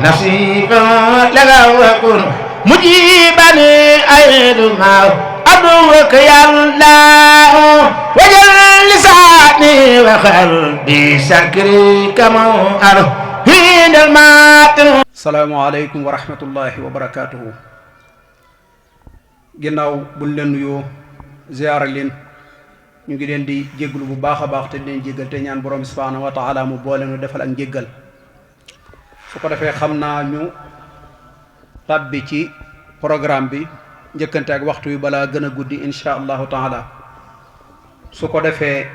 نصيبا لك وكن مجيبا أيد ما أدعوك يا الله وجل لساني وقلبي شكري كما أرهين الماطن. salaamaaleykum wa rahmatullahi wa barakaatuhu. ginnaaw buñ leen nuyoo ziyaara leen ñu ngi leen di jégglu bu baax a baax te leen jéggal te ñaan borom bi subhaanahu wa taala mu boole nu defal ak njéggal. su ko defee xam naa ñu tàbbi ci programme bi njëkkante ak waxtu wi balaa gën a guddi insha allahu taala. su ko defee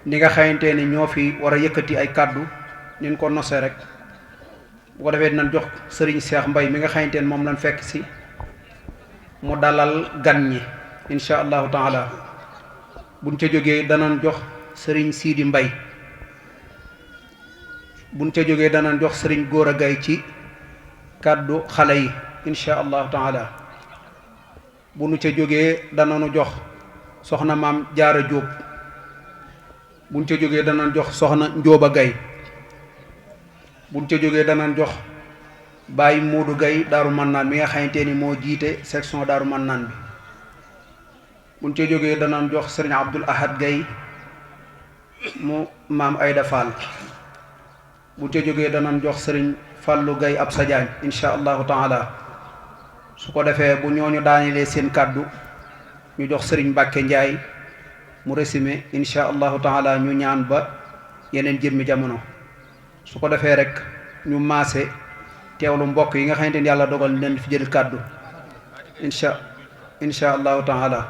ni nga xamante ni ñoo fi war a yëkkati ay kàddu nin ko nosee rek bu ko defee dinañ jox sëriñ Cheikh Mbay mi nga xamante ne moom lañ fekk si mu dalal gan ñi insha allahu taala. buñ ca jógee danañ jox sëriñ Sidi Mbay, buñ ca jógee danañ jox sëriñ Góora Gay ci kàddu xale yi insha allahu taala. bu nu ca jógee danañu jox soxna maam Jaara Jóob, buñ ca jógee danañ jox soxna Njóoba Gay, buñ ca jógee danañ jox Baay Moodu Gay Daaru Mannaan mi nga xamante ni moo jiite section Daaru Mannaan bi. buñ ca jógee danañ jox sëriñ Abdul Ahad Gay mu maam Ayda Fall. buñ ca jógee danañ jox sëriñ Fallu Gay ab sajaañ insha allahu taala. su ko defee bu ñooñu daanelee seen kàddu ñu jox sëriñ Mbàkke Njaay mu résumé insha allahu taala, ñu ñaan ba yeneen jëmmi jamono. su ko defee rek ñu maase teewlu mbokk yi nga xamante ni yàlla dogal leen fi jël kàddu insha allahu taala.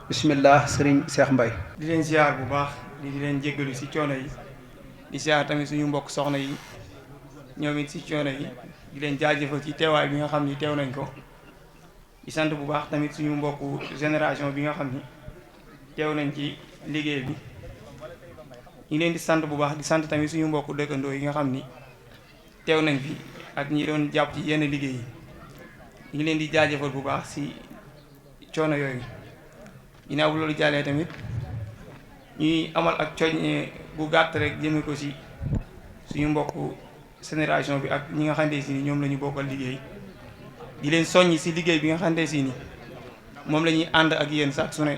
bismillah sëriñ Cheikh Mbay. di leen ziar bu baax di leen jéggalu ci coono yi, di ziar tamit suñu mbokk soxna yi ñoom it ci coono yi, di leen jaajëfal ci teewaay bi nga xam ni teew nañ ko. di sant bu baax tamit suñu mbokku génération bi nga xam ni teew nañ ci liggéey bi. ñu leen di sant bu baax di sant tamit suñu mbokku dëkkandoo yi nga xam ni teew nañ fi ak ñi doon jàpp ci yenn liggéey yi. ñu ngi leen di jaajëfal bu baax ci coono yooyu. ginnaaw bu loolu jàllee tamit ñuy amal ak coññe bu gàtt rek jëme ko ci suñu mbokku génération bi ak ñi nga xamante si ni ñoom la ñu bokkal liggéey. di leen soññ ci liggéey bi nga xamante si ni moom la ñuy ànd ak yéen sax su ne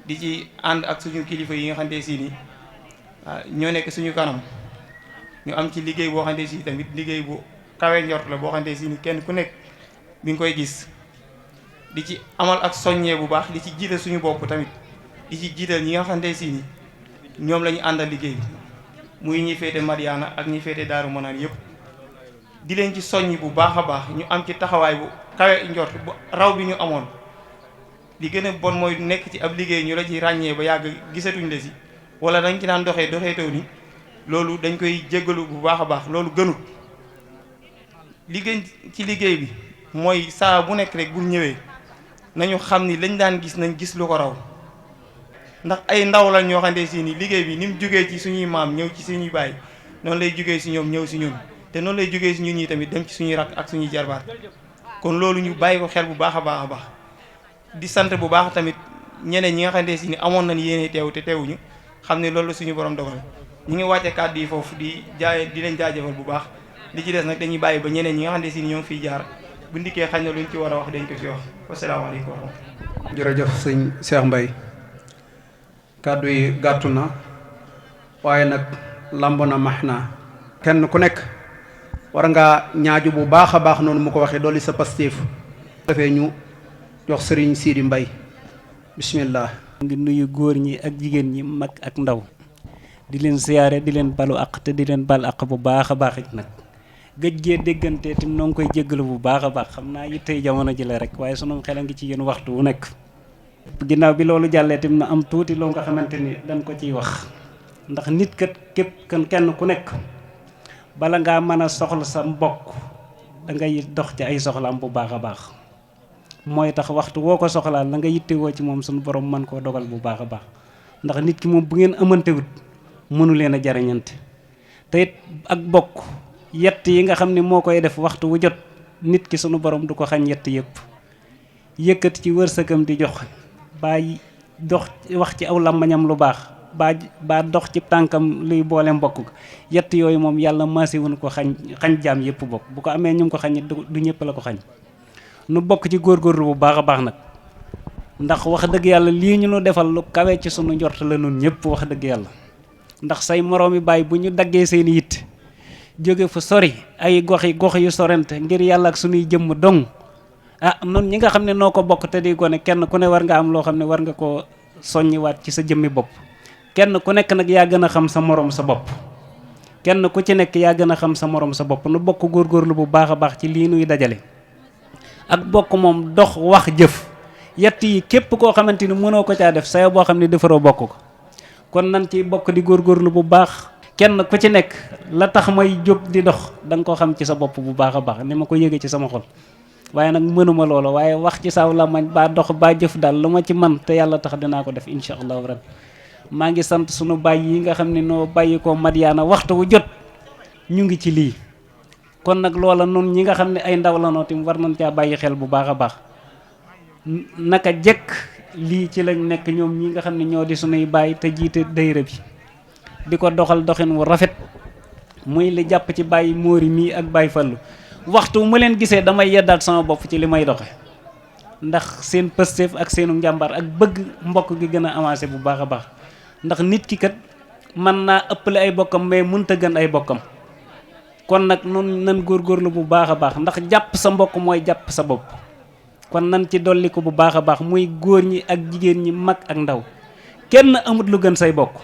di ci ànd ak suñu kilifa yi nga xamante si ni ñoo nekk suñu kanam. ñu am ci liggéey boo xamante si tamit liggéey bu kawe njort la boo xamante si ni kenn ku nekk bi nga koy gis. di ci amal ak soññee bu baax di ci jiital suñu bopp tamit di ci jiital ñi nga xamante si ni ñoom la ñu àndal liggéey bi muy ñi féete Madiana ak ñi féete Daaru Manaan yëpp. di leen ci soññ bu baax a baax ñu am ci taxawaay bu kawe njort bu raw bi ñu amoon. li gën a bon mooy nekk ci ab liggéey ñu la ci ràññee ba yàgg gisatuñ la si wala dañ ci daan doxee taw ni loolu dañ koy jéggalu bu baax a baax. loolu gënut li gën ci liggéey bi mooy saa bu nekk rek bu ñëwee nañu xam ni lañ daan gis nañ gis lu ko raw. ndax ay ndaw la ñoo xamante si ni liggéey bi ni mu jógee ci suñuy maam ñëw ci suñuy baay noonu lay jógee si ñoom ñëw si ñun te noonu lay jógee si ñun ñi tamit dem ci suñuy rak ak suñuy jarbaat. kon loolu ñu bàyyi ko xel bu baax a baax a baax. di sant bu baax tamit ñeneen ñi nga xamante si ni amoon nañ yéene teew te teewuñu xam ne loolu suñu borom dogal ñu ngi wàcce kàddu yi foofu di leen jaajëfal bu baax. li ci des nag dañuy bàyyi ba ñeneen ñi nga xamante si ni ñoo ngi fiy jaar bu ndikkee xañ na luñ ci war a wax dañ ko ci wax. wasalaamaaleykum wa rahmatulah. jërëjëf sëñ Cheikh Mbay, kàddu yi gàttu na waaye nag lamb na max naa. kenn ku nekk war ngaa ñaaju bu baax a baax noonu mu ko waxee dolli sa pastéef. defee ñu jox sëriñ Sidi Mbay bismillah. ngi nuyu góor ñi ak jigéen ñi mag ak ndaw di leen siyaare di leen balu àq te di leen bal àq bu baax a baax it nag gëj gee déggante tim noo ngi koy jéggalu bu baax a baax. xam naa yittey jamono ji la rek waaye sunu xel a ngi ci yéen waxtu wu nekk. ginnaaw bi loolu jàllee tim na am tuuti loo nga xamante ni dañ ko ciy wax ndax nit kat képp kenn ku nekk bala ngaa mën a soxla sa mbokk da ngay dox ci ay soxlaam bu baax a baax. mooy tax waxtu woo ko soxlaal la nga yittewoo ci moom suñu borom mën koo dogal bu baax a baax ndax nit ki moom bu ngeen amantewut mënu leen a jariñante. te it ak bokk yett yi nga xam ne moo koy def waxtu wu jot nit ki sunu borom du ko xañ yett yëpp. yëkkati ci wërsëgam di jox bàyyi dox wax ci aw làmmañam lu baax baa dox ci tànkam luy boole mbokk yett yooyu moom yàlla maase wuñu ko xañ jaam yëpp bokk bu ko amee ñu ko xañ du ñëpp la ko xañ nu bokk ci góorgóorlu bu baax a baax nag ndax wax dëgg yàlla lii ñu nu defal lu kawe ci sunu njort la nun ñëpp wax dëgg yàlla ndax say moroomi baay bu ñu daggee seeni yitt jóge fu sori ay gox yu sorente ngir yàlla ak sunuy jëmm dong noonu ñi nga xam ne noo ko bokk te di gone kenn ku ne war nga am loo xam ne war nga koo soññiwaat ci sa jëmmi bopp kenn ku nekk nag yaa gën a xam sa morom sa bopp kenn ku ci nekk yaa gën a xam sa morom sa bopp nu bokk góorgóorlu bu baax a baax ci lii nuy dajale ak bokk moom dox wax jëf yett yi képp koo xamante ni mënoo ko caa def sayo boo xam ne defaroo bokk ko kon nan ci bokk di góorgóorlu bu baax kenn ku ci nekk la tax may jóg di dox da nga ko xam ci sa bopp bu baax a baax ni ma ko yëgee ci sama xol waaye nag mënuma loola waaye wax ci saw làmmiñ baa dox baa jëf daal lu ma ci man te yàlla tax dinaa ko def incha allahu rabbi maa ngi sant sunu baay yi nga xam ne noo bàyyi ko Madiana waxtu wu jot ñu ngi ci lii kon nag loola nun ñi nga xam ne ay ndaw la noo tim war nañ caa bàyyi xel bu baax a baax naka jekk lii ci lañ nekk ñoom ñi nga xam ne ñoo di sunuy baay te jiite dayra bi di ko doxal doxin wu rafet muy li jàpp ci bàyyi móori mii ak bàyyi fallu waxtu mu leen gisee damay yeddaat sama bopp ci li may doxe ndax seen pësteef ak seenu njàmbar ak bëgg mbokk gi gën a avancé bu baax a baax ndax nit ki kat mën naa ëppale ay bokkam mais mënta gën ay bokkam kon nag nun nan góorgóorlu bu baax a baax ndax jàpp sa mbokk mooy jàpp sa bopp kon nan ci dolli ko bu baax a baax muy góor ñi ak jigéen ñi mag ak ndaw kenn amut lu gën say bokk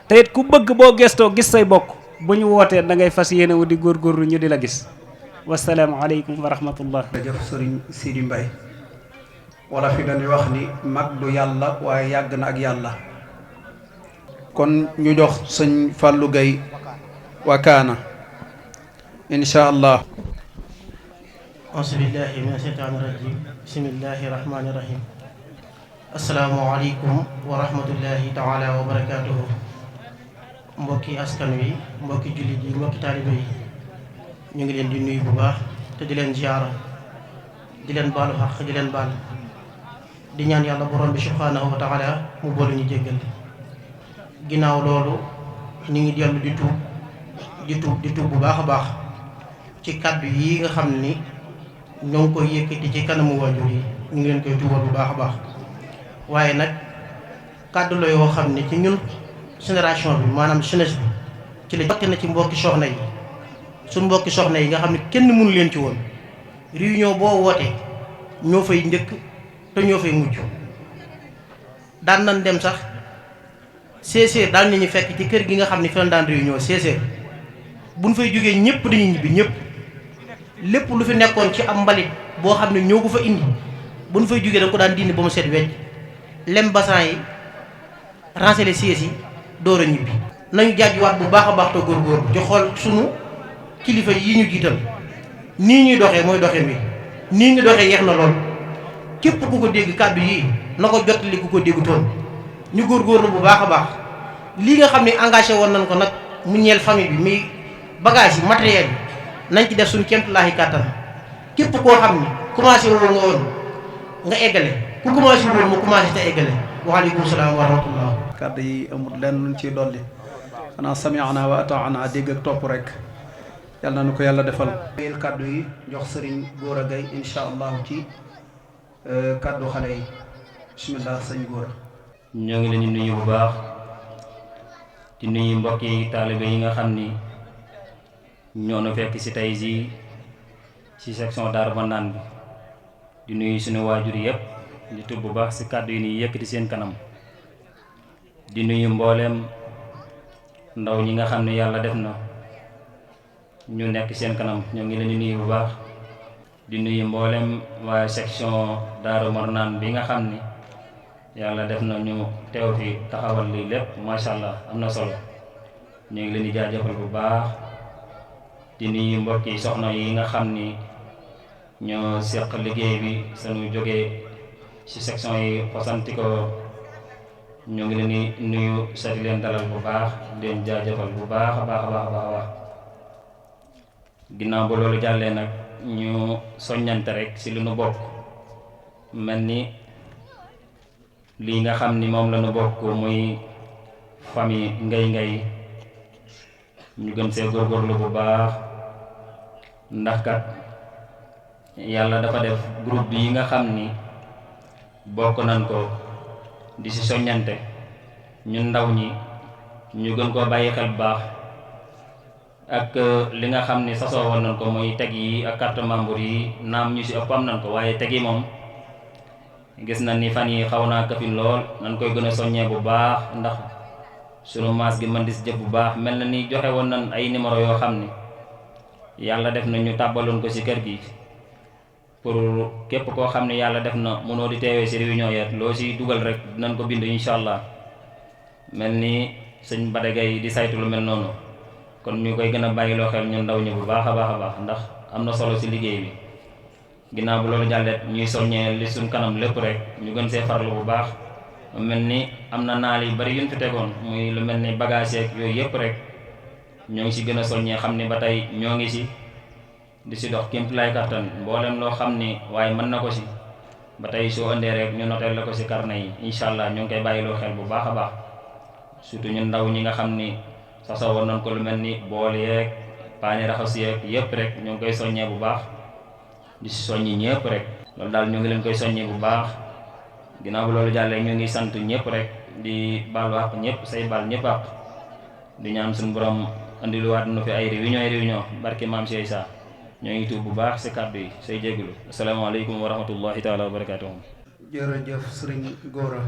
te it ku bëgg boo gestoo gis say bokk bu ñu wootee da ngay fas yéene wu di góorgóorlu ñu di la gis wasalaamu aleykum wa rahmatullah. jërëjëf sëriñ Sidi Mbaye wala fi dañuy wax ni mag du yàlla waaye yàgg na ak yàlla kon ñu jox sëñ Fallou Gueye wakaana insha allah. auzu billahi mina shaytaani rajim bismillahi rahmaani rahim assalaamu aleykum wa rahmatullahi taala wa barakatuhu mbokki askan wi mbokki jullit yi mbokki taalibe yi ñu ngi leen di nuyu bu baax te di leen ziyaara di leen baalu xaq di leen baal di ñaan yàlla borom bi subhaanahu wa taala mu boole ñu jéggal ginnaaw loolu ñu ngi dellu di tuub bu baax a baax ci kàddu yi nga xam ni ñoo ngi koy yëkkati ci kanamu waajur yi ñu ngi leen koy tuubal bu baax a baax waaye nag kàddu la yoo xam ne ci ñun génération bi maanaam jeunesse bi ci la jotte na ci mbokki soxna yi suñ mbokki soxna yi nga xam ne kenn mënu leen ci woon réunion boo wootee ñoo fay njëkk te ñoo fay mujj daan nañ dem sax séeséer daan nañu fekk ci kër gi nga xam ne fi lañ daan réunion séeséer buñ fay jógee ñëpp dañuy ñibbi ñëpp lépp lu fi nekkoon ci am mbalit boo xam ne ñoo ko fa indi buñ fay jógee da ko daan dindi ba mu set wecc lem basan yi ranger sièges yi door a ñibbi nañu jaajuwaat bu baax a baax te góorgóorlu di xool sunu kilifa yi ñu jiital nii ñuy doxee mooy doxee bi nii ñu doxee yeex na lool képp ku ko dégg kàddu yii na ko jottali ku ko dégg toon ñu góorgóorlu bu baax a baax lii nga xam ne engagé woon nañ ko nag mu ñeel famille bi muy bagage yi matériel yi nañ ci def suñu kéemtulaahi kàttan képp koo xam ni commencé woon nga woon nga eggale ku commencé woon mu commencé te eggale waaleykum salaam wa rahmatullah. kàddu yi amul lenn luñ ciy dolli xanaa sami'na wa ata'na dégg ak topp rek yàlla na nu ko yàlla defal. yéen kàddu yi jox sëriñ Gora Gueye incha allahu ci kàddu xale yi bismillah sëñ Gora. ñoo ngi leen di nuyu bu baax di nuyu mbokki taalibe yi nga xam ni ñoo nu fekk ci tey jii ci section Darou Manane bi di nuyu suñu waajur yëpp di tub bu baax ci kàddu yi nii yëkkati seen kanam di nuyu mbooleem ndaw ñi nga xam ne yàlla def na ñu nekk seen kanam ñoo ngi leen di nuyu bu baax di nuyu mbooleem waaye section Darou Manane bi nga xam ni yàlla def na ñu teew fi taxawal lii lépp macha allah am na solo ñu ngi leen di jaajëfal bu baax di nuyu mbokki soxna yi nga xam ni ñoo seq liggéey bi sunu jógee ci section yi fasanti ko ñoo ngi leen di nuyu sa di leen dalal bu baax di leen jaajëfal bu baax a baax a baax a baax ginnaaw ba loolu jàllee nag ñu soññante rek ci lu nu bokk mel ni lii nga xam ni moom la nu bokk muy famille ngay ñu gën see góorgóorlu bu baax ndax kat yàlla dafa def groupe bi yi nga xam ni bokk nañ ko di ci soññante ñun ndaw ñi ñu gën koo bàyyi xel bu baax ak li nga xam ni sasoo woon nañ ko muy teg yi ak carte membre yi naam ñu ci ëpp am nañ ko waaye teg yi moom gis na ni fan yi xaw naa kafin lool nañ koy gën a soññee bu baax ndax sunu maas gi mën di si jëf bu baax mel na ni joxe woon nañ ay numéro yoo xam ni yàlla def na ñu tàbbaloon ko ci kër gi pour képp koo xam ne yàlla def na mënoo di teewee ci réunion ya loo ci dugal rek dinañ ko bind incha allah mel ni sëñ Badagay di saytu lu mel noonu kon ñu koy gën a bàyyiloo xel ñun ndaw ñi bu baax a baax ndax am na solo ci liggéey bi ginnaaw bu loolu jàllet ñuy soññee li suñ kanam lépp rek ñu gën see farlu bu baax mel ni am na naal yu bari yuñ fi tegoon muy lu mel ni bagage yeeg yooyu yëpp rek ñoo ngi ci gën a soññee xam ni ba tey ñoo ngi ci di ci dox kémtu lay kattan mboolem loo xam ni waaye mën na ko ci ba tey soo indee rek ñu noter la ko ci carnet yi incha allah ñu ngi koy bàyyiloo xel bu baax a baax surtout ñun ndaw ñi nga xam ni sasoo woon nañ ko lu mel ni bool yeeg paani raxas yeeg yëpp rek ñu ngi koy soññee bu baax di ci soññi ñëpp rek loolu daal ñu ngi leen koy soññee bu baax ginnaaw bu loolu jàllee ñu ngi sant ñëpp rek di baal wax ñëpp say baal ñëpp ak di ñaan suñu borom andiluwaat nu fi ay réunion barke maam Cheikh Issa ñoo ngi tuub bu baax ci kàddu yi say jégalu asalaamaaleykum wa rahmatullahi taala wa barakatuh. jërëjëf sëriñ Gora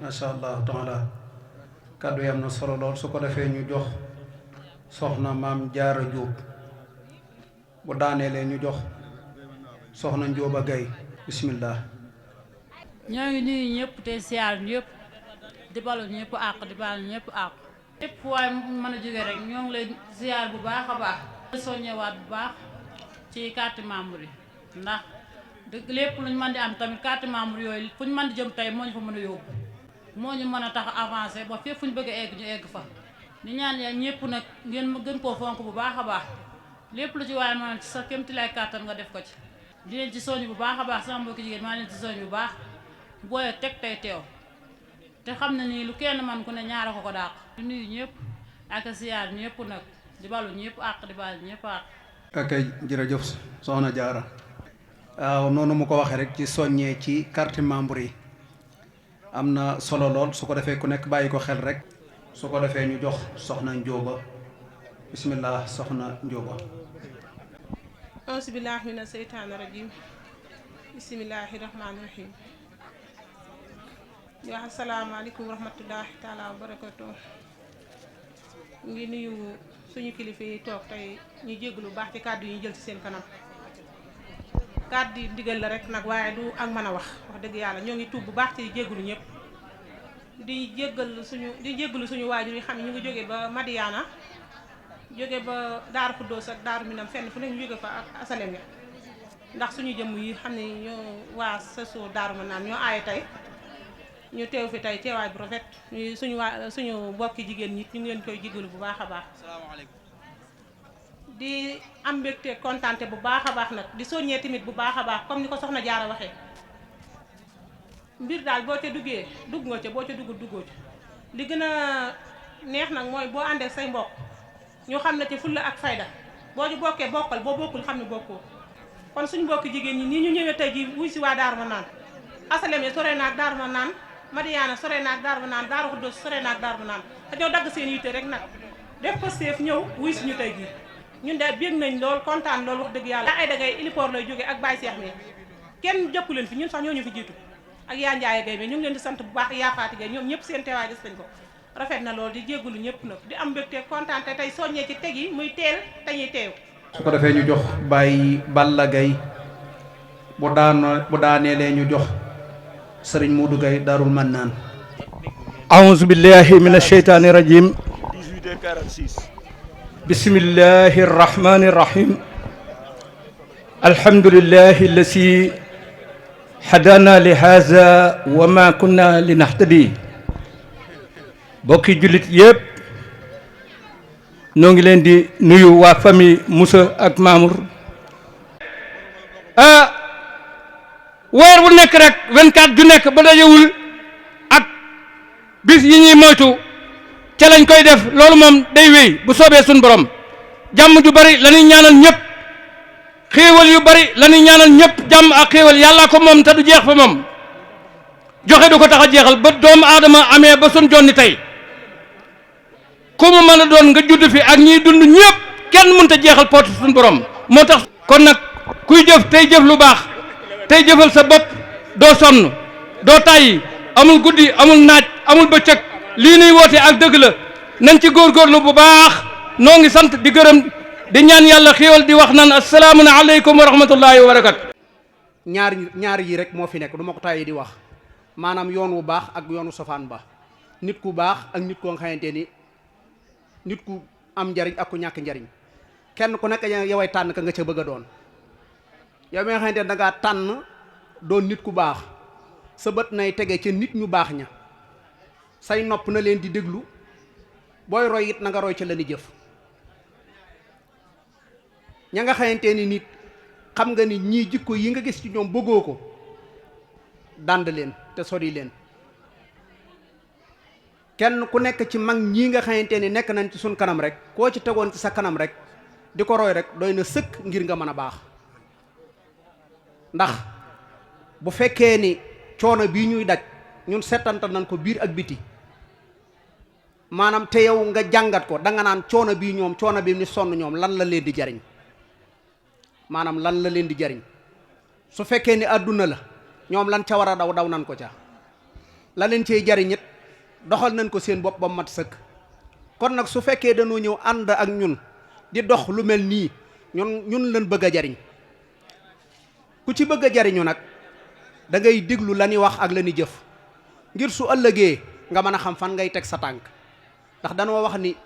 macha allah taala kàddu yi am na solo lool su ko defee ñu jox soxna maam Jaara Jóob bu daaneelee ñu jox soxna Njóoba Gay bismillah. ñoo ngi nuyu ñëpp te siyaar ñëpp di balu ñëpp àq di balu ñëpp àq lépp waaye mën a jóge rek ñoo ngi lay siyaar bu baax a baax soññewaat bu baax ci carte membre yi ndax dëgg lépp luñ mën di am tamit carte membre yooyu fu ñu mën di jëm tey moo ñu fa mën a yóbbu moo ñu mën a tax avancé ba fépp fu ñu bëgg a egg ñu egg fa di ñaan yaa ñëpp nag ngeen gën koo fonk bu baax a baax lépp lu ci waaye mën ci sa kémti lay kàttan nga def ko ci di leen ci soññ bu baax a baax sama mbokki jigéen maa leen ci soññ bu baax booye teg tey teew te xam ne nii lu kenn man ku ne ñaara ko dàq di nuyu ñëpp ak siyaar ñëpp nag di balu ñëpp àq di balu ñëpp àq. ok jërëjëf soxna Jaara waaw noonu mu ko waxee rek ci soññee ci carte membre yi am na solo lool su ko defee ku nekk bàyyi ko xel rek su ko defee ñu jox soxna Njóoba bismillah soxna Njóoba. auzu billaahi mina seytaani rajiim bismillaahi rahmaani rahiim di wax asalaamaaleykum wa rahmatullaahi taala wa barakatuh ngi nuyu suñu kilifa yi toog tey ñu jéglu baax ci kàddu yi ñu jël ci seen kanam kàddu yi ndigal la rek nag waaye du ak mën a wax dëgg yàlla ñoo ngi tuub bu baax ci jéglu ñëpp di jéggalu suñu waajur yi xam ne ñu ngi jóge ba Madiana jóge ba Daaru Xuddoos ak Daaru Minam fenn fu ne ñu jóge fa ak asalem ya ndax suñu jëmm yi xam ne ñoo waa sasoo Daaru Manaan ñoo aaye tey ñu teew fi tey teewaay bu rafet suñu mbokki jigéen ñi ñu ngi leen koy jéggalu bu baax a baax di am mbégte kontaante bu baax a baax nag di soññee tamit bu baax a baax comme ni ko soxna Jaara waxee mbir daal boo ca duggee dugg nga ca boo ca duggoo ca li gën a neex nag mooy boo àndee say mbokk ñoo xam ne ci fulla ak fayda boo ci bokkee bokkal boo bokkul xam ne bokkoo kon suñu mbokki jigéen ñi nii ñu ñëwee tey ji wuy si waa Daaru Manaan asalem yi sore naag Daaru Manaan Madiana sore naag Daaru Manaan Daaru Xuddoos sore naag Daaru Manaan dañoo dagg seen yitte rek nag def ko seef ñëw wuy si ñu tey ji ñun de bég nañ lool kontaan lool wax dëgg yàlla ay dagay ilipoor lay jóge ak Baye Cheikh mi kenn jëkku leen fi ñun sax ñoo ñu fi jiitu ak yaa Njaaye Gay mi ñu ngi leen di sant bu baax yaa Faati Gay ñoom ñëpp seen teewaay gis nañ ko rafet na lool di jéggulu ñëpp nag di am mbégte kontaan te tey soññee ci teg yi muy teel te ñuy teew su ko defee ñu jox Baye Balla Gay bu daaneelee ñu jox sëriñ Modou Gay Daarul Mannaan. a'uuzu billahi mina sheytaani rajiim. 18h46. bismillahi rahmaani rahiim. alhamdulillahi allasi hadana li haza wa ma kunna linahtadi. bokki jullit yépp noo ngi leen di nuyu waa famille Moussa ak Mamour. weer bu nekk rek 24 ju nekk ba dajewul ak bis yi ñuy moytu ca lañ koy def loolu moom day wéy bu soobee suñ borom jàmm ju bari la ñuy ñaanal ñëpp xéewal yu bari la ñuy ñaanal ñëpp jàmm ak xéewal yàllaa ko moom te du jeex fa moom joxe du ko tax a jeexal ba doomu aadama amee ba suñ jonni tey ku mu mën a doon nga judd fi ak ñiy dund ñëpp kenn mënut a jeexal poot suñ borom moo tax kon nag kuy jëf tey jëf lu baax tey jëfal sa bopp doo sonn doo tàyyi amul guddi amul naaj amul bëccëg lii nuy woote ak dëgg la nañ ci góorgóorlu bu baax noo ngi sant di gërëm di ñaan yàlla xéewal di wax naan asalaamu aleykum wa rahmatullahi wa barakatu ñaar yi rek moo fi nekk du ma ko tàyyi di wax maanaam yoon wu baax ak yoonu sofaan ba nit ku baax ak nit koo xamante ni nit ku am njariñ ak ku ñàkk njariñ kenn ku nekk yoway tànn ka nga ca bëgg a doon yow mi nga xamante ne da ngaa tànn doon nit ku baax sa bët nay tege ca nit ñu baax ña say nopp na leen di déglu booy roy it na nga roy ca la ni jëf ña nga xamante ni nit xam nga ni ñii jikko yi nga gis ci ñoom bëggoo ko dànd leen te sori leen kenn ku nekk ci mag ñii nga xamante ni nekk nañ ci suñ kanam rek koo ci tegoon ci sa kanam rek di ko roy rek doy na sëkk ngir nga mën a baax ndax bu fekkee ni coono bii ñuy daj ñun settanta nañ ko biir ak biti maanaam te yow nga jàngat ko danga naan coono bii ñoom coono bi ni sonn ñoom lan la leen di jariñ maanaam lan la leen di jariñ su fekkee ni àdduna la ñoom lan ca war a daw nan ko ca la leen cey jariñ it doxal nañ ko seen bopp ba mat sëkk kon nag su fekkee dañoo ñëw ànd ak ñun di dox lu mel nii ñun lañ bëgg a jariñ ku ci bëgg a jariñu nag da ngay déglu la ñuy wax ak la ñuy jëf ngir su ëllëgee nga mën a xam fan ngay teg sa tànk ndax danoo wax ni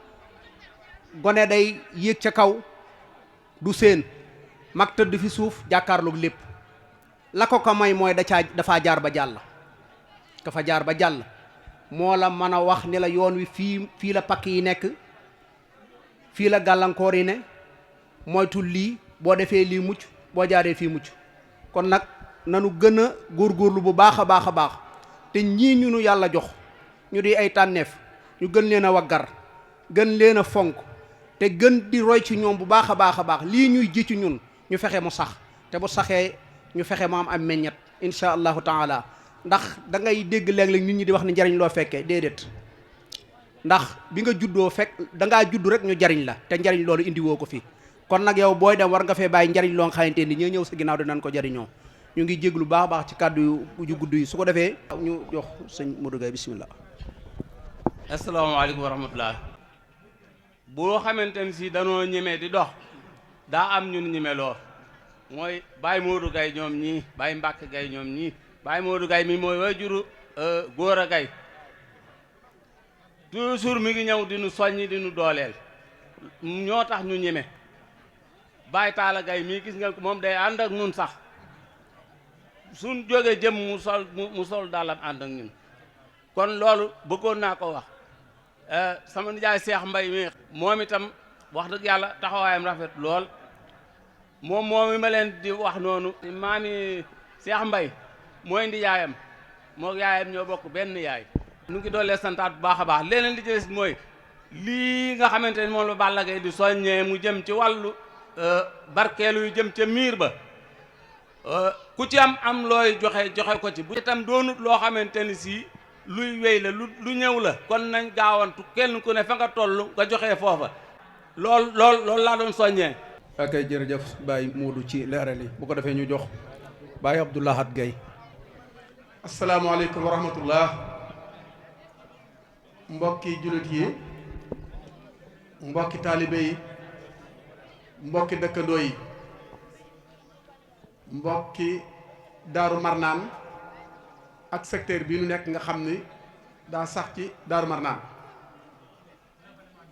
gone day yéeg ca kaw du seen mag tëdd fi suuf jàkkaarloog lépp la ko may mooy dafa jaar ba jàll ka fa jaar ba jàll moo la mën a wax ni la yoon wi fii la pakk yi nekk fii la gàllankoor yi ne moytul lii boo defee lii mucc boo jaaree fii mucc kon nag nanu gën a góorgóorlu bu baax a baax a baax te ñii ñu nu yàlla jox ñu di ay tànneef ñu gën leen a waggar gën leen a fonk te gën di roy ci ñoom bu baax a baax a baax lii ñuy ji ci ñun ñu fexe mu sax te bu saxee ñu fexe mu am meññet insha allahu taala ndax da ngay dégg léeg-léeg nit ñi di wax ni njariñ loo fekkee déedéet ndax bi nga juddoo fekk da ngaa judd rek ñu jariñ la te njariñ loolu indi woo ko fi kon nag yow booy dem war nga fee bàyyi njariñ loo nga xamante ni ñoo ñëw sa ginnaaw dinañ ko jariñoo ñu ngi jéglu baax a baax ci kàddu yu gudd yi su ko defee ñu jox sëñ Modou Gaye bismillah. asalaamaaleykum wa rahmatullah boo xamante ni si danoo ñemee di dox daa am ñun ñeme loo mooy Baye Modou Gaye ñoom ñii Baye Mbacke Gaye ñoom ñii Baye Modou Gaye mi mooy waajuru Gora Gaye toujours mi ngi ñëw di nu soññi di nu dooleel ñoo tax ñu ñeme Baye Talla Gaye mii gis nga moom day ànd ak nun sax suñ jógee jëm mu sol daalam ànd ak ñun kon loolu bëggoon naa ko wax sama nijaay Cheikh Mbaye mi moom itam wax dëgg yàlla taxawaayam rafet lool moom ma leen di wax noonu maami Cheikh Mbaye mooy ndi yaayam moo yaayam ñoo bokk benn yaay nu ngi doolee santaat bu baax a baax leneen li ci des mooy lii nga xamante ni moom la Balla Gaye di soññee mu jëm ci wàllu barkeelu yu jëm ca miir ba ku ci am looy joxe ko ci bu itam doonut loo xamante ni si luy wéy la lu ñëw la kon nañ gaawantu kenn ku ne fa nga toll nga joxe foofa loolu laa doon soññee. ak ay jërëjëf Baye Modou ci leeral yi bu ko defee ñu jox Baye Abdoulahat Gaye. asalaamaaleykum wa rahmatullah mbokki jullit yi mbokki taalibe yi mbokki dëkkandoo yi mbokki Daaru Marnaan ak secteur bii nu nekk nga xam ni daa sax ci Daaru Marnaan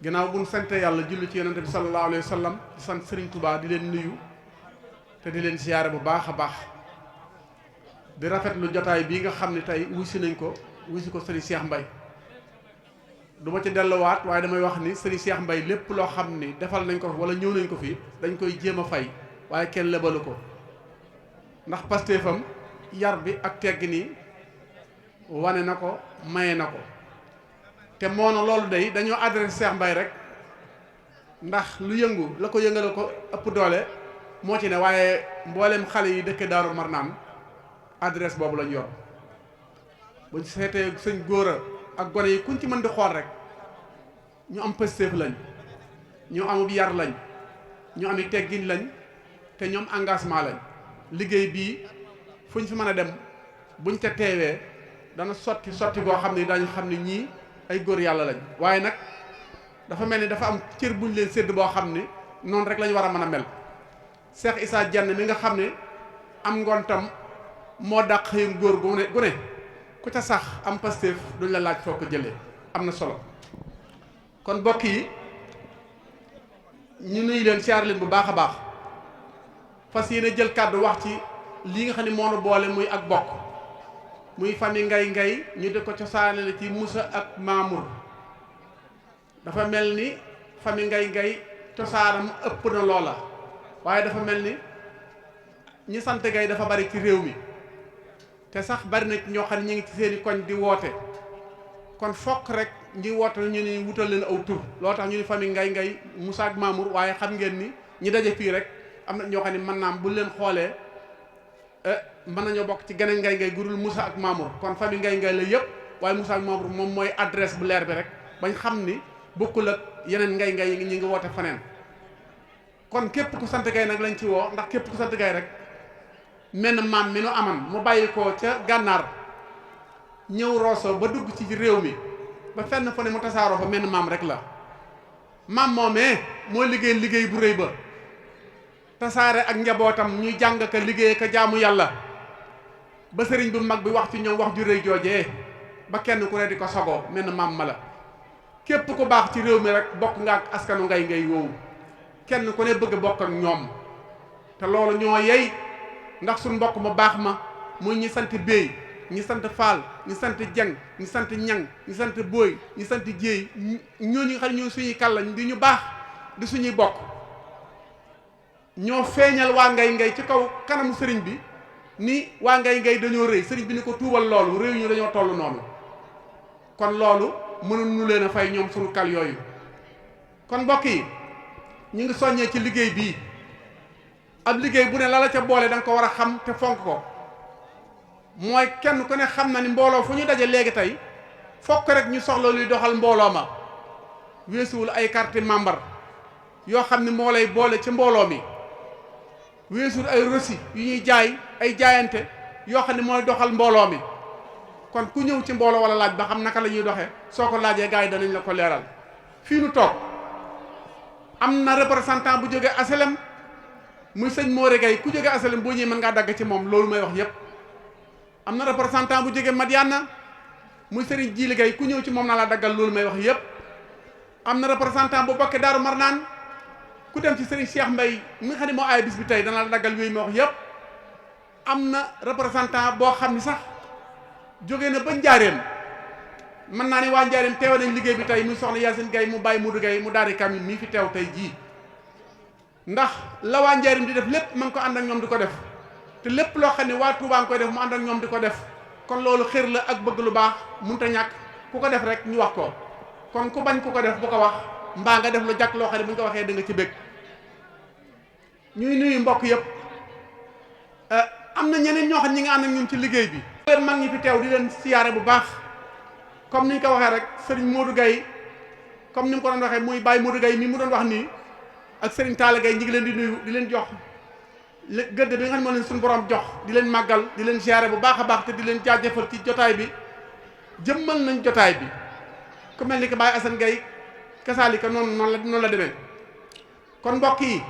ginnaaw bu nu sante yàlla julli ci yonente bi sallallahu alayhi wa sallam di sant Serigne Touba di leen nuyu te di leen siyaare bu baax a baax di rafetlu jotaay bii nga xam ne tey wusi nañ ko wusi ko Serigne Cheikh Mbaye du ma ci delluwaat waaye damay wax ni Serigne Cheikh Mbaye lépp loo xam ni defal nañ ko wala ñëw nañ ko fi dañ koy jéem a fay waaye kenn lebalu ko ndax pastéefam yar bi ak tegg nii wane na ko maye na ko te moona loolu day dañoo adressé Cheikh Mbaye rek ndax lu yëngu la ko yëngale ko ëpp doole moo ci ne, waaye mboolem xale yi dëkk Daaru Marnaan adresse boobu lañ yor. buñ seetee sëñ Góora ak gone yi kuñ ci mën di xool rek ñu am pëstéef lañ, ñu amub yar lañ, ñu ami teggin lañ, te ñoom engagement lañ. liggéey bii fuñ fi mën a dem buñ ca teewee dana sotti goo xam ne dañu xam ne ñii ay góor yàlla lañ. waaye nag dafa mel ni dafa am cër buñ leen sédd boo xam ne noonu rek lañ war a mën a mel. Cheikh Issa Diagne mi nga xam ne am ngontam moo dàq xëyum góor gu ne ku ca sax am pastéef duñ la laaj foo ko jëlee, am na solo. kon mbokk yi ñu nuyu leen siyaar leen bu baax a baax, fas yéene jël kàddu wax ci lii nga xam ne moo nu boole muy ak bokk, muy famille ngay ñu di ko cosaane la ci Moussa ak Mamour. dafa mel ni famille ngay cosaanam ëpp na loola, waaye dafa mel ni ñi sant gay dafa bari ci réew mi, te sax bari na ñoo xam ne ñu ngi ci seeni koñ di woote. kon fokk rek ñi woote ñu ni wutal leen aw tur, loo tax ñu ni famille ngay Moussa ak Mamour. waaye xam ngeen ni ñi daje fii rek am na ñoo xam ne mën naam bu leen xoolee mën nañoo bokk ci geneen ngay gurul Moussa ak Mamour. kon famille ngay la yëpp, waaye Moussa ak Mamour moom mooy adresse bu leer bi rek bañ xam ni bokkul ak yeneen ngay yi ñi ngi woote faneen. kon képp ku sant gay nag lañ ci woo, ndax képp ku sant gay rek menn maam mi nu aman mu bàyyi ko ca gànnaar ñëw Rosso ba dugg ci réew mi ba fenn fa ne mu tasaaroo fa menn maam rek la. maam moomee moo liggéey bu rëy ba tasaare ak njabootam ñuy jàng ka liggéey ka jaamu yàlla ba sëriñ bu mag bi wax ci ñoom wax ju rëy joojee ba kenn ku ne di ko sagoo menn maam ma la. képp ku baax ci réew mi rek bokk nga ak askanu ngay woowu, kenn ku ne bëgg bokk ak ñoom, te loolu ñoo yey. ndax suñ mbokk mu baax ma muy ñi sant Béy, ñi sant Faal, ñi sant Jeng, ñi sant Ñang, ñi sant Booy, ñi sant Jéey, ñooñu nga xam ne ñoo suñuy kàllañ di ñu baax di suñuy bokk, ñoo feeñal waa ngay ci kaw kanamu sëriñ bi ni waa ngay dañoo rëy. sëriñ bi ni ko tuubal loolu, réew ñu dañoo toll noonu. kon loolu mënuñu leen a fay ñoom suñu kal yooyu. kon mbokk yi ñu ngi soññee ci liggéey bii. ab liggéey bu ne la ca boole da nga ko war a xam te fonk ko, mooy kenn ku ne xam na ni mbooloo fu ñu daje léegi tey fokk rek ñu soxla luy doxal mbooloo ma, weesuwul ay carte membre yoo xam ne moo lay boole ci mbooloo mi, weesuwul ay reçu yu ñuy jaay ay jaayante yoo xam ne mooy doxal mbooloo mi. kon ku ñëw ci mbooloo wala laaj ba xam naka la ñuy doxee, soo ko laajee gars yi danañ la ko leeral. fii nu toog am na représentant bu jógee aselem muy sëñ Moore Gay, ku jóge asalem boo ñëwee mën ngaa dagg ci moom, loolu may wax yépp. am na représentant bu jóge Madiana muy sëriñ Jiili Gay, ku ñëw ci moom naa la daggal, loolu may wax yépp. am na représentant bu bokkee Daaru Marnaan, ku dem ci sëriñ Cheikh Mbay mi nga xam ne moo aay bis bi tey dana la daggal yooyu may wax yépp. am na représentant boo xam ni sax jóge na ba Njaareem, mën naa ni waa Njaareem teew nañ liggéey bi tey muy soxna Yaasin Gay mu bàyyi Mudu Gay mu daari kamil mii fi teew tey jii. ndax la waa Njaarim di def lépp ma ngi ko ànd ak ñoom di ko def, te lépp loo xam ne waa Touba nga koy def mu ànd ak ñoom di ko def. kon loolu xër la ak bëgg lu baax munta ñàkk, ku ko def rek ñu wax ko. kon ku bañ ku ko def bu ko wax, mbaa nga def lu jàkk loo xam ne bu ñu ko waxee da nga ci bëgg. ñuy nuyu mbokk yëpp. am na ñeneen ñoo xam ñi nga ànd ak ñun ci liggéey bi. leen mag ñi fi teew di leen siyaare bu baax, comme ni ñu ko waxee rek sëriñ Modou Gaye, comme ni mu ko doon waxee muy Baye Modou Gaye mi mu doon wax nii, ak Serigne Talla Gaye ñi ngi leen di nuyu di leen jox gëdd bi nga xam ne moo leen suñu borom jox, di leen màggal di leen siyaare bu baax a baax te di leen jaajëfal ci jotaay bi. jëmmal nañ jotaay bi ku mel ni que Baye Assane Gaye kasaalika noonu la demee. kon mbokk yi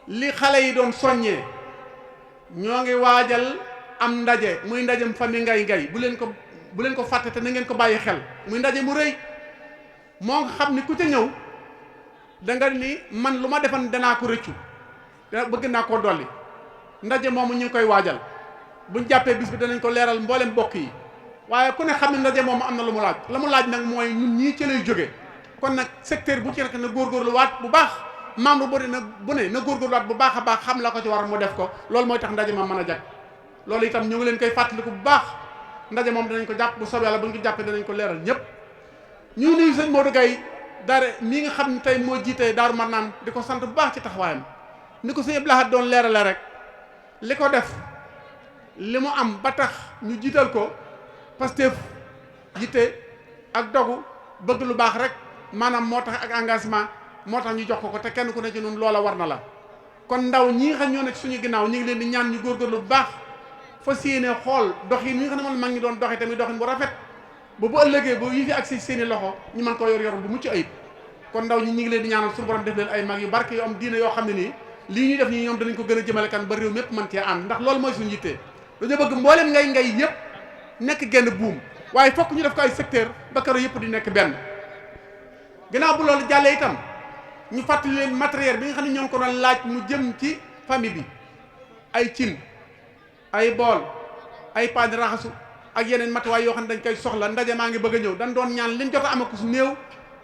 li xale yi doon soññee, ñoo ngi waajal am ndaje muy ndajem famille ngay bu leen ko fàtte te na ngeen ko bàyyi xel. muy ndaje mu rëy moo nga xam ni ku ca ñëw da nga ni man lu ma defan danaa ko rëccu, bëgg naa koo dolli. ndaje moomu ñu ngi koy waajal, buñ jàppee bis bi danañ ko leeral mboolem mbokk yi. waaye ku ne xam ne ndaje moomu am na lu mu laaj, la mu laaj nag mooy ñun ñii ci lay jóge. kon nag secteur bu ci nekk na góorgóorlu waat bu baax, membre bu ne na góorgóorlu waat bu baax a baax, xam la ko ci war mu def ko. loolu mooy tax ndaje ma mën a jag. loolu itam ñu ngi leen koy fàttaliku bu baax. ndaje moom danañ ko jàpp bu soobee Yàlla, buñ ko jàppee danañ ko leeral ñëpp. ñu nuyu sëñ Modou Gaye daara mii nga xam ne tey moo jiite Daaru Marnaan di ko sant bu baax ci taxawaayam ni ko sëñ Abdou Lahad doon leerale rek li ko def li mu am ba tax ñu jiital ko Pastef yitte ak dogu bëgg lu baax rek maanaam moo tax ak engagement moo tax ñu jox ko te kenn ku ne ci ñun loola war na la kon ndaw ñi nga xam ñoo nekk suñu ginnaaw ñu ngi leen di ñaan ñu góorgóorlu bu baax fas yéene xool doxin ñi nga xam ne moom mag ñi doon doxee tamit doxin bu rafet ba bu ëllëgee bu yi fi ak si seeni loxo ñu mën koo yor bu mucc ayib kon ndaw ñi ñu ngi leen di ñaanal suñu borom def leen ay mag yu barke yu am diine yoo xam ne nii lii ñuy def nii ñoom danañ ko gën a jëmale kan ba réew mépp mën cee ànd ndax loolu mooy suñu yittee dañoo bëgg mbooleem ngay yëpp nekk genn buum waaye fokk ñu def ko ay secteur ba karo yëpp di nekk benn ginnaaw bu loolu jàllee itam ñu fàttali leen matériel bi nga xam ne ñoo ngi ko doon laaj mu jëm ci famille bi ay cin ay bool ay paan raxasu ak yeneen matuwaay yoo xam ne dañ koy soxla ndaje maa ngi bëgg a ñëw dañ doon ñaan liñ jot a amaku su néew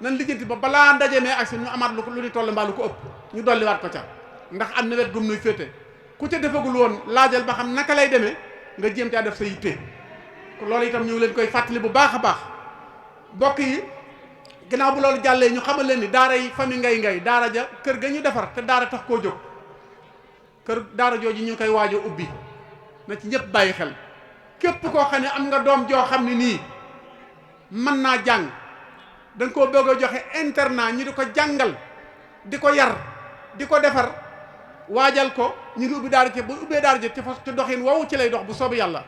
nan lijjanti ba balaa ndaje mee ak si ñu amaat lu ni toll mbaa lu ko ëpp ñu dolliwaat ko ca ndax am na wet gum nuy féete ku ca defagul woon laajal ba xam naka lay demee nga jéem caa def sa yitte loolu itam ñu ngi leen koy fàttali bu baax a baax mbokk yi ginnaaw bu loolu jàllee ñu xamal leen ni daara yi famille ngay daara ja kër ga ñu defar te daara tax koo jóg kër daara jooju ñu ngi koy waaj a ubbi na ci ñëpp bàyyi xel képp koo xam ne am nga doom joo xam ne nii mën naa jàng da nga koo bëgg a joxe internat ñu di ko jàngal di ko yar di ko defar waajal ko ñu ngi ubbi daara ci bu ubbee daara ci fas ci doxin woowu ci lay dox bu soobu yàlla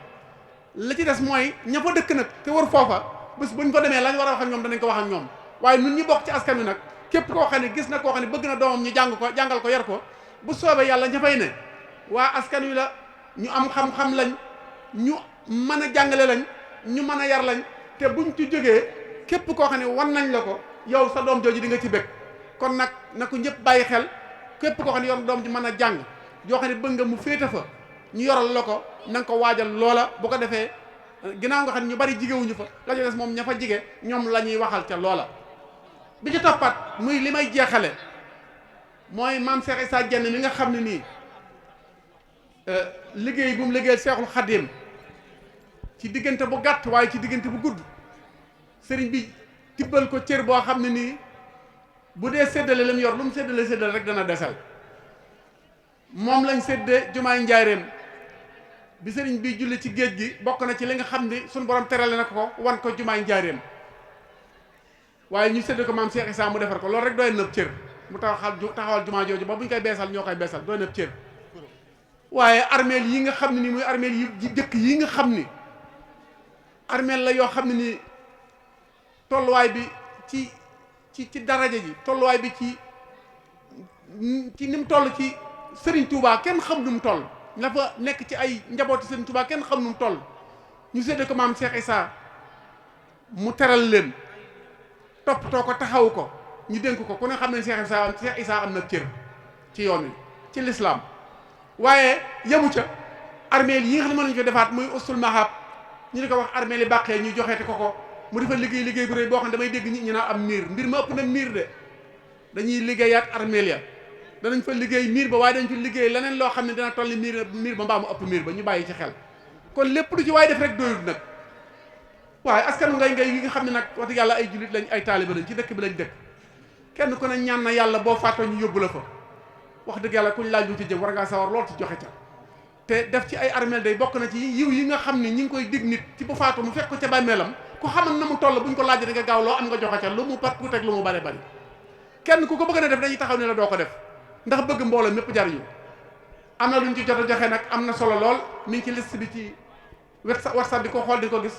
la ci des mooy ña fa dëkk nag te wër foofa bés buñ fa demee lañ war a wax ak ñoom danañ ko wax ak ñoom waaye ñun ñi bokk ci askan wi nag képp koo xam ne gis na koo xam ne bëgg na doomam ñu jàngal ko yar ko bu soobee yàlla ña fay ne waa askan wi la ñu am xam-xam lañ ñu mën a jàngale lañ ñu mën a yar lañ te buñ ci jógee képp koo xam ne wan nañ la ko yow sa doom jooju di nga ci bëgg kon nag na ko ñëpp bàyyi xel képp koo xam ne yor doom ji mën a jàng yoo xam ne bëgg nga mu féete fa ñu yoral la ko na nga ko waajal loola bu ko defee ginnaaw nga xam ne ñu bari jigéewuñu fa la ci des moom ña fa jige ñoom la ñuy waxal ca loola bi ci toppat muy li may jeexale mooy maam Cheikh Issa Diène mi nga xam ne nii liggéey bu mu liggéeyal Seexul Xadim ci diggante bu gàtt waaye ci diggante bu gudd sëriñ bi tibbal ko cër boo xam ne nii bu dee séddale la mu yor lu mu séddale rek dana desal moom lañ séddee jumaay njaareem bi sëriñ bi julli ci géej gi bokk na ci li nga xam ni suñu borom terale na ko wan ko jumaay njaareem waaye ñu séddee ko maam Cheikh Issa mu defar ko loolu rek doy nëb cër mu taxawal jumaa jooju ba bu ñu koy beesal ñoo koy beesal doy nëb cër waaye armeel yi nga xam ne ni muy armeel yi jëkk yi nga xam ni armeel la yoo xam ne ni tolluwaay bi ci daraja ji tolluwaay bi ci ni mu toll ci Serigne Touba kenn xam nu mu toll la fa nekk ci ay njabooti Serigne Touba kenn xam nu mu toll ñu séddee ko maam Cheikh Issa mu teral leen toppatoo ko taxawu ko ñu dénk ko ku ne xam ne Cheikh Issa am na cër ci yoon wi ci lislaam waaye yemu ca armeel yi nga xam ne mën nañu ko defaat muy ustul mahab ñu di ko wax armeel yi bàqee ñu joxeeti ko mu defa liggéey bu rëy boo xam ne damay dégg nit ñi naa am mbir ma ëpp na miir de dañuy liggéeyaat armeel ya danañ fa liggéey miir ba waaye dañ fa liggéey leneen loo xam ne dina toll miir ba mbaa mu ëpp miir ba ñu bàyyi ci xel kon lépp lu ci waaye def rek doyut nag waaye askanu ngay yi nga xam ne nag wax dëgg yàlla ay jullit lañ ay taaliba lañ ci dëkk bi lañ dëkk kenn ku ne ñaan na yàlla boo faatoo ñu yóbbu la fa wax dëgg yàlla kuñ laaj lu ci jëm war ngaa sawar lool ci joxe ca te def ci ay armeel day bokk na ci yiw yi nga xam ne ñi ngi koy dig nit ci bu faatoo mu fekk ko ca bàmmeelam ku xamal na mu toll buñ ko laaj da nga gaaw loo am nga joxe ca lu mu pat ku teg lu mu bari bari kenn ku ko bëgg a def dañuy taxaw ne la doo ko def ndax bëgg mbooloo mépp jariñu am na luñ ci jot a joxe nag am na solo lool mi ngi ci liste bi ci WhatsApp di ko xool di ko gis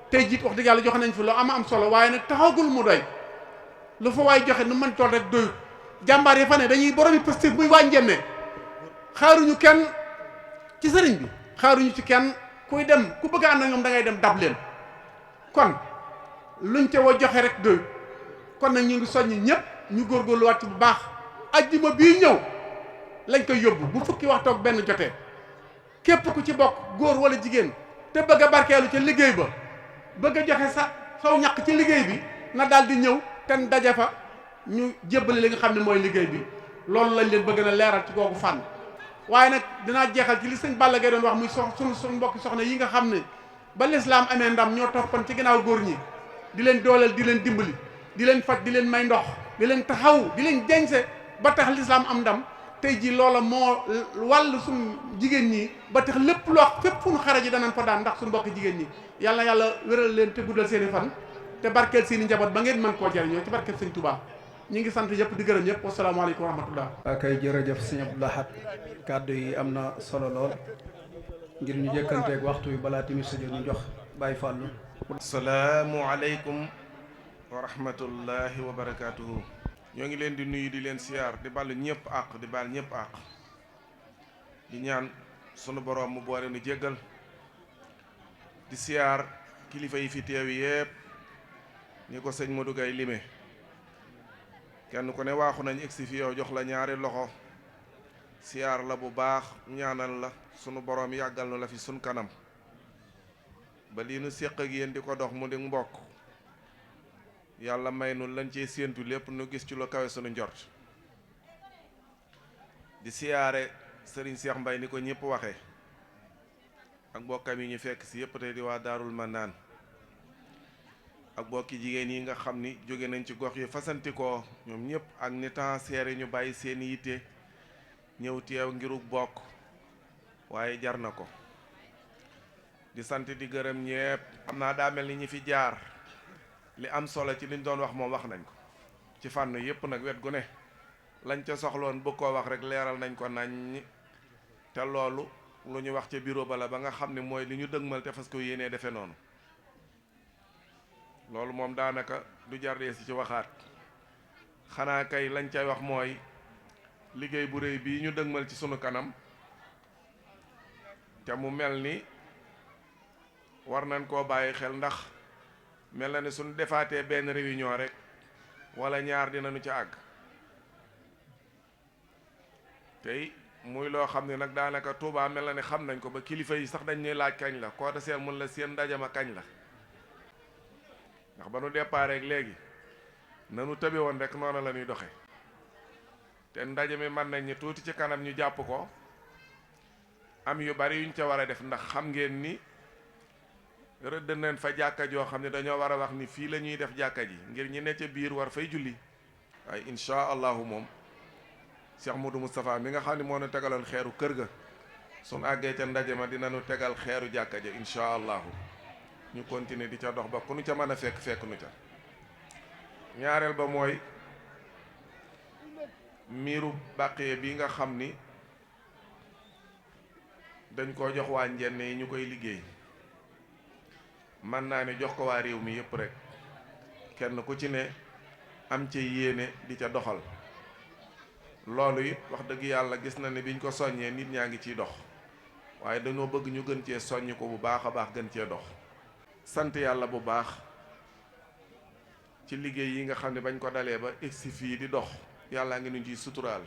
tey jiit wax dëgg yàlla joxe nañ fi loo am solo waaye nag taxawgul mu doy lu fa waay joxe nu mën toll rek doyut jàmbaar yi fa ne dañuy boromi positif muy waa njenne xaaruñu kenn ci sëriñ bi xaaruñu ci kenn kuy dem ku bëgg a ànd ak ñoom da ngay dem dab leen kon luñ ca wa joxe rek doyut kon nag ñu ngi soññ ñëpp ñu góorgóorluwaat ci bu baax ajjuma bii ñëw lañ koy yóbbu bu fukki waxtu ak benn jotee képp ku ci bokk góor wala jigéen te bëgg a barkeelu ca liggéey ba bëgg a joxe saw ñàq ci liggéey bi na daal di ñëw te daje fa ñu jébbale li nga xam ne mooy liggéey bi loolu lañ leen bëgg na leeral ci googu fànn waaye nag dinaa jeexal ci li sëñ Balla Gaye doon wax muy suñu mbokki soxna yi nga xam ne ba lislaam amee ndam ñoo toppan ci ginnaaw góor ñi di leen dooleel di leen dimbali di leen faj di leen may ndox di leen taxaw di leen jañse ba tax lislaam am ndam tey ji loola moo wàll suñ jigéen ñi ba tax lépp loo fépp fu ñu xare ji danañ fa daan ndax suñ mbokk jigéen ñi yàlla yàlla wéral leen te guddal seen i fan te barkeel seen i njaboot ba ngeen mën koo jariñoo ci barkeel sëñ Tuubaa ñi ngi sant yëpp di gërëm yëpp wasalaamaaleykum wa rahmatullah akay jërëjëf sëñ Abdou Lahad kàddu yi am na solo lool ngir ñu jëkkanteeg waxtu wi balaa timis sa ñu jox Baye Fallou. salaamualeykum wa rahmatullahi wa barakaatuhu. ñoo ngi leen di nuyu di leen siyaar di bal ñëpp àq di bal ñëpp àq di ñaan sunu boroom mu boole nu jéggal di siyaar kilifa yi fi teew yépp ni ko sëñ Modou Gaye lime kenn ku ne waaxu nañ egsi fi yow jox la ñaari loxo siyaar la bu baax ñaanal la sunu boroom yàggal nu la fi sun kanam ba lii nu séq ak yéen di ko dox mu di mbokk yàlla may nu lañ cee séentu lépp nu gis ci lu kawe sunu njort di siyaare sëriñ Cheikh Mbaye ni ko ñëpp waxe ak bokkam yi ñu fekk si yëpp tey di waa Daarul Manaan ak bokki jigéen yi nga xam ni jóge nañ ci gox yi fasantikoo ñoom ñëpp ak ni temps seere ñu bàyyi seen yitte ñëw teew ngiruk bokk waaye jar na ko di sant di gërëm ñépp xam naa daa mel ni ñi fi jaar li am solo ci liñ doon wax moom wax nañ ko ci fànn yépp nag wet gu ne lañ ca soxloon bëgg koo wax rek leeral nañ ko nañ te loolu lu ñu wax ca bureau ba la ba nga xam ne mooy li ñu dëgmal te fas ko yéenee defe noonu loolu moom daanaka du jar dee si ci waxaat xanaa kay lañ cay wax mooy liggéey bu rëy bii ñu dëgmal ci sunu kanam te mu mel ni war nañ koo bàyyi xel ndax mel na ni suñu defaatee benn réunion rek wala ñaar dinañu ca àgg tey muy loo xam ne nag daanaka Touba mel na ni xam nañ ko ba kilifa yi sax dañ ñuy laaj kañ la koo seen mun la seen ndajama kañ la ndax ba nu départ rek léegi nanu tëbe woon rek noonu la ñuy doxe te ndaje mi mën nañ ni tuuti ci kanam ñu jàpp ko am yu bari yuñ ca war a def ndax xam ngeen ni rëdd nañ fa jàkka joo xam ne dañoo war a wax ni fii la ñuy def jàkka ji ngir ñi ne ca biir war fay julli waaye insha allahu moom Cheikh Modou Moustapha mi nga xam ne moo nu tegaloon xeeru kër ga suñ àggee ca ndaje ma dinañu tegal xeeru jàkka ja insha allahu ñu continuer di ca dox ba ku nu ca mën a fekk nu ca ñaareel ba mooy miiru bàqiye bi nga xam ni dañ koo jox waa njenne yi ñu koy liggéey man naa ne jox ko waa réew mi yëpp rek kenn ku ci ne am ca yéene di ca doxal loolu it wax dëgg yàlla gis na ne biñ ko soññee nit ñaa ngi ciy dox waaye dañoo bëgg ñu gën cee soññ ko bu baax a baax gën cee dox sant yàlla bu baax ci liggéey yi nga xam ne bañ ko dalee ba egsi fii di dox yàllaa ngi nu ciy suturaal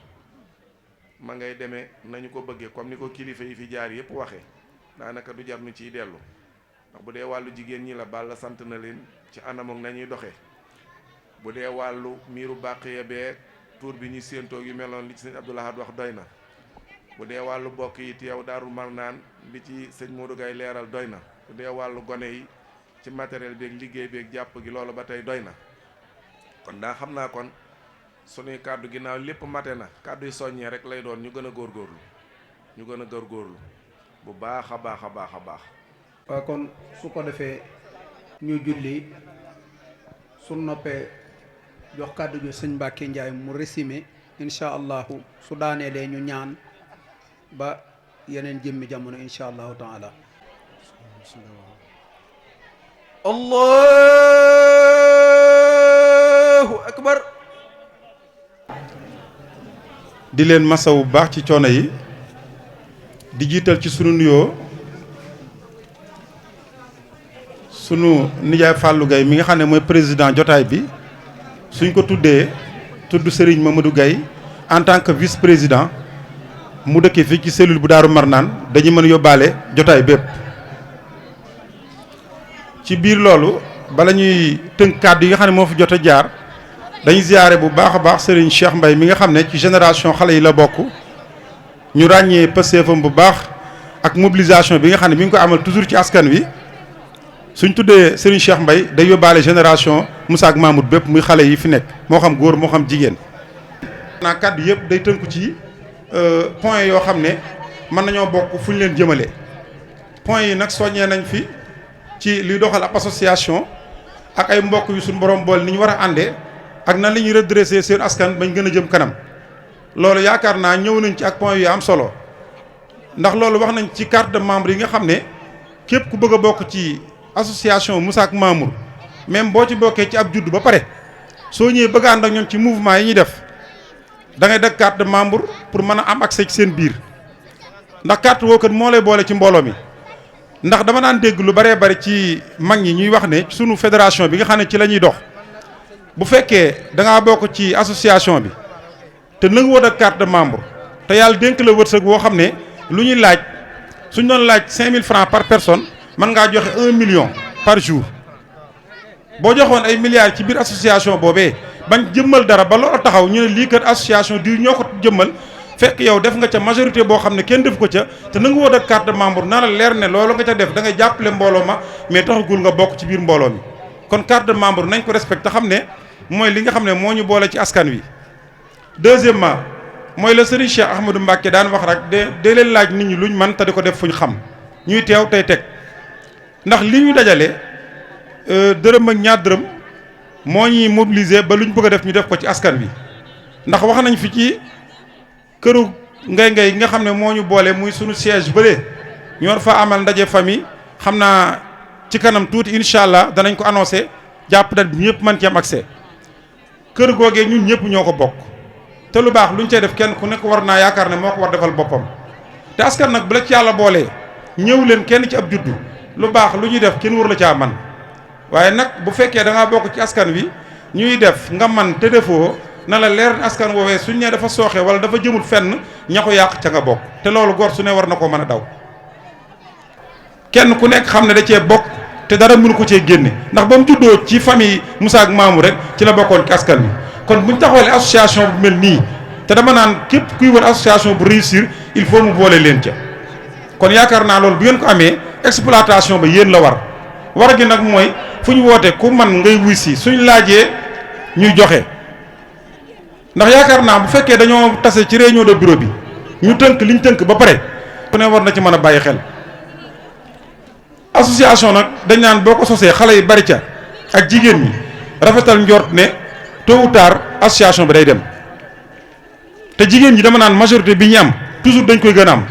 ma ngay demee nañu ko bëggee comme ni ko kilifa yi fi jaar yëpp waxee daanaka du jar nu ciy dellu ndax bu dee wàllu jigéen ñi la Balla sant na leen ci anam ak nañuy doxee bu dee wàllu miiru bàqiya bee tuur bi ñu séentoog yu meloon li ci sëñ Abdou Lahad wax doy na bu dee wàllu bokk yi teew Daarul Marnaan li ci sëñ Modou Gaye leeral doy na bu dee wàllu gone yi ci matériel beeg liggéey beeg jàpp gi loolu ba tey doy na kon daa xam naa kon sunuy kàddu ginnaaw lépp mate na kàddu yi soññee rek lay doon ñu gën a góorgóorlu ñu gën a góorgóorlu bu baax a baax a baax a baax waaw kon su ko defee ñu julli su noppee jox kàddu gi sëñ Mbàkke Njaay mu résumé incha allahu su daaneelee ñu ñaan ba yeneen jëmmi jamono incha allahu taala allahu akbar di leen masawu baax ci coono yi di jiital ci sunu nuyoo sunu nijaay Fallou Gaye mi nga xam ne mooy président jotaay bi suñ ko tuddee tudd Serigne Mamadou Gaye en tant que vice président mu dëkkee fii ci cellule bu Daaru Marnaan dañu mën a yóbbaale jotaay bépp ci biir loolu bala ñuy tënk kàddu yi nga xam ne moo fi jot a jaar dañuy ziyaare bu baax a baax Serigne Cheikh Mbaye mi nga xam ne ci génération xale yi la bokk ñu ràññee pëseefam bu baax ak mobilisation bi nga xam ne mi ngi ko amal toujours ci askan wi suñ tuddee Serigne Cheikh Mbaye day yóbbaale génération Moussa ak Mamoud bépp muy xale yi fi nekk moo xam góor moo xam jigéen. naa kàddu yëpp day tënku ci point yoo xam ne mën nañoo bokk fu ñu leen jëmale point yi nag soññee nañ fi ci luy doxal ab association ak ay mbokk yu suñu borom bool ni ñu war a àndee ak nan la ñuy redresser seen askan bañ gën a jëm kanam loolu yaakaar naa ñëw nañ ci ak point yu am solo ndax loolu wax nañ ci carte de membre yi nga xam ne képp ku bëgg a bokk ci association Moussa ak Mamour même boo ci bokkee ci ab juddu ba pare soo ñëwee bëgg ànd ak ñoom ci mouvement yi ñuy def da ngay def carte de membre pour mën a am accès ci seen biir ndax carte woo kat moo lay boole ci mbooloo mi. ndax dama daan dégg lu bëree bëri ci mag ñi ñuy wax ne sunu fédération bi nga xam ne ci la ñuy dox bu fekkee da ngaa bokk ci association bi te nangu woo ak carte de membre te yàlla dénk la wërsëg boo xam ne lu ñuy laaj suñ doon laaj 5000 francs par personne mën ngaa joxe 1 million par jour boo joxoon ay milliards ci biir association boobee bañ jëmmal dara ba loolu taxaw ñu ne lii kat association di ñoo ko jëmmal. fekk yow def nga ca majorité boo xam ne kenn def ko ca te na nga woo ak carte de membre na la leer ne loolu nga ca def da ngay jàppale mbooloo ma mais taxagul nga bokk ci biir mbooloo mi kon carte de membre nañ ko respecté xam ne mooy li nga xam ne moo ñu boole ci askan wi. deuxièmement mooy la Serigne Cheikh Ahmadou Mbacké daan wax rek de leen laaj nit ñi luñ man te di ko def fuñ xam ñuy teew tey teg ndax li ñu dajale dërëm ak ñaar dërëm moo ñuy mobiliser ba luñ bëgg a def ñu def ko ci askan wi ndax wax nañ fi ci. këru ngay nga xam ne moo ñu boole muy sunu siège bële ñu war fa amal ndaje famille xam naa ci kanam tuuti incha allah danañ ko annoncé jàpp date bi ñëpp mën ci am accès kër googee ñun ñëpp ñoo ko bokk te lu baax luñ cay def kenn ku nekk war naa yaakaar ne moo ko war defal boppam te askan nag bu la ci yàlla boolee ñëw leen kenn ci ab juddu lu baax lu ñuy def kenn war la caa man waaye nag bu fekkee da ngaa bokk ci askan wi ñuy def nga man te defoo na la leer askan woowee suñ ne dafa sooxe wala dafa jëmul fenn ña ko yàq ca nga bokk te loolu góor su ne war na koo mën a daw kenn ku nekk xam ne da cee bokk te dara mënu ko cee génne ndax ba mu juddoo ci famille Moussa ak Mamour rek ci la bokkoon ci askan wi kon buñ taxawalee association bu mel nii te dama naan képp kuy wër association bu réussir il faut mu boole leen ca kon yaakaar naa loolu bu ngeen ko amee exploitation ba yéen la war gi nag mooy fu ñu woote ku man ngay wuy si suñ laajee ñuy joxe. ndax yaakaar naa bu fekkee dañoo tase ci réunion de bureau bi ñu tënk liñ tënk ba pare ku ne war na ci mën a bàyyi xel association nag dañ naan boo ko sosee xale yi bari ca ak jigéen ñi rafetal njort ne tôt ou tard association bi day dem te jigéen ñi dama naan majorité bi ñu am toujours dañ koy gën a am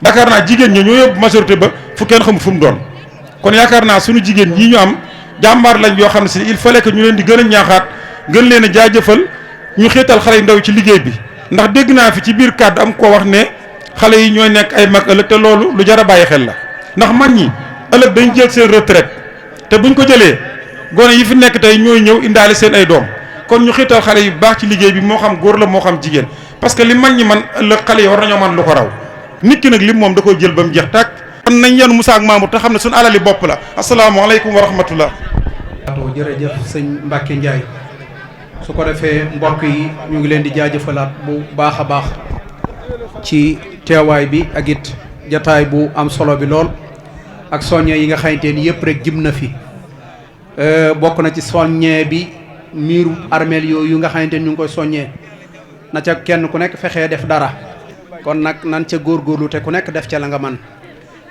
yaakaar naa jigéen ñi ñoo yóbbu majorité ba fu kenn xamul fu mu doon kon yaakaar naa suñu jigéen ñii ñu am jàmbaar lañ yoo xam ne si il fallait que ñu leen di gën a ñaaxaat gën leen a jaajëfal ñu xiital xale yu ndaw ci liggéey bi ndax dégg naa fi ci biir kàddu am koo wax ne xale yi ñooy nekk ay mag ëllëg te loolu lu jar a bàyyi xel la ndax mag ñi ëllëg dañ jël seen retraite te buñ ko jëlee gone yi fi nekk tey ñooy ñëw indaale seen ay doom kon ñu xiital xale yu baax ci liggéey bi moo xam góor la moo xam jigéen parce que li mag ñi man ëllëg xale yi war nañoo man lu ko raw nit ki nag lim moom da koy jël ba mu jeex tàkk kon nañ yenu Moussa ak Mamour te xam ne suñu alali bopp la asalaamaaleykum wa rahmatullah jërëjëf sëñ Mbacke Ndiaye su ko defee mbokk yi ñu ngi leen di jaajëfalaat bu baax a baax ci teewaay bi ak it jataay bu am solo bi lool ak soññe yi nga xamante ni yëpp rek jëm na fi bokk na ci soññee bi miiru armeel yooyu nga xamante ni ñu ngi koy soññee na ca kenn ku nekk fexee def dara kon nag nan ca góorgóorlu te ku nekk def ca la nga man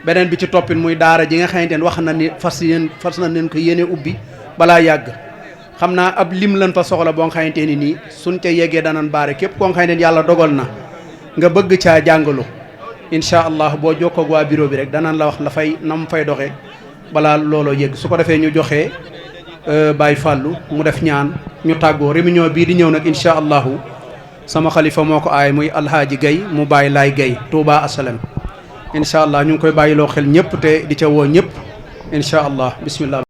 beneen bi ci toppin muy daara ji nga xamante ni wax na ni fas na leen ko yéene ubbi balaa yàgg xam naa ab lim lan fa soxla boo nga xamante ni nii suñ ca yeggee danan baare képp koo nga xamante ni yàlla dogal na nga bëgg caa jàngalu incha allah boo jokkoo ak waa bureau bi rek danan la wax la fay na mu fay doxee balaa looloo yegg su ko defee ñu joxee Baye Fallou mu def ñaan ñu tàggoo réunion bii di ñëw nag incha allahu sama xalifa moo ko aay muy alhaaji Gay mu bàyyi laay Gay Touba Asalem incha allah ñu ngi koy bàyyiloo xel ñëpp te di ca woo ñëpp incha allah bismillah